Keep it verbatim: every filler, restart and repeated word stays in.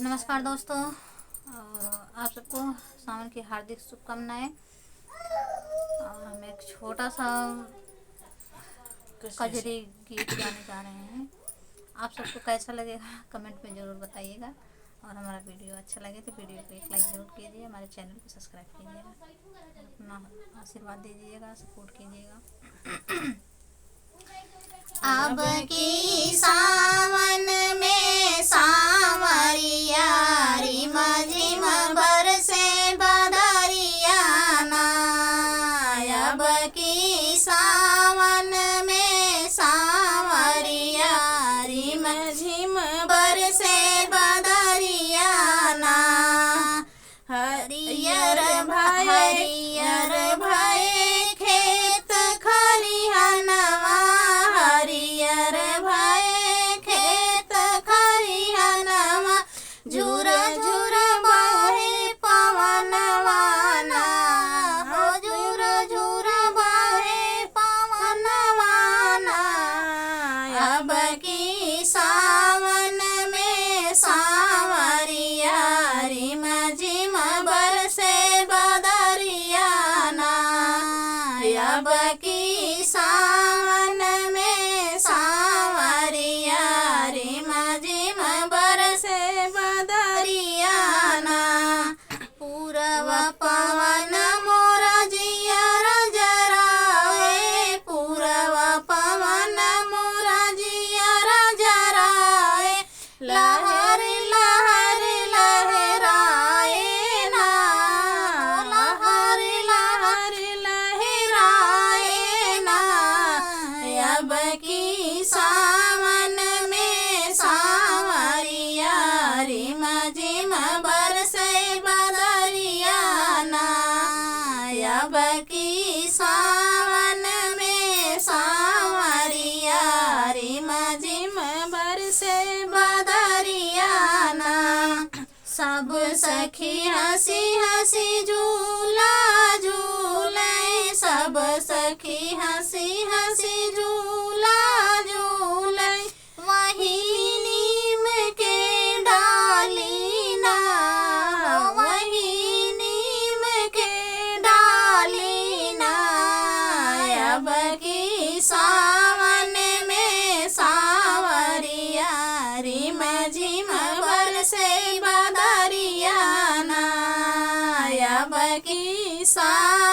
नमस्कार दोस्तों, और आप सबको सावन की हार्दिक शुभकामनाएं। और हम एक छोटा सा कजरी गीत गाने जा रहे हैं। आप सबको कैसा लगेगा, कमेंट में ज़रूर बताइएगा। और हमारा वीडियो अच्छा लगे तो वीडियो को एक लाइक ज़रूर कीजिए, हमारे चैनल को सब्सक्राइब कीजिएगा, अपना आशीर्वाद दीजिएगा, सपोर्ट कीजिएगा। अब की सावन में सांवरिया, रिम झिम बरसे बदरिया ना। अब की सावन में सांवरिया, रिम झिम बरसे बदरिया ना। हरियर भए, हरियर भए खेत खरिहनवा, हरियर भए खेत खरिहनवा, झुर झुर बहे पवनवा ना, हो झुर झुर बहे पवनवा ना। अब की सावन में सांवरिया, रिम झिम बरसे बदरिया ना। अब की सावन में सांवरिया, रिम झिम बरसे बदरिया ना। पूरब पवन मोरा जियर जरावे, पूरब पवन मोरा जियर जरावे। लहर लहर लहराए ना, लहर लहर लहराए ना। अब की सावन में सांवरिया, रिम झिम बरसे बदरिया ना। अब की सावन में सांवरिया, रिम झिम बरसे बदरिया ना। सब सखी हँसी हँसी झूला झूले, सब सखी हँसी हँसी झूला झूले। वही नीम के डाली ना, वही नीम के डाली ना। अब की सावन में सांवरिया, रिम झिम बरसे बदरिया ना। अब की सा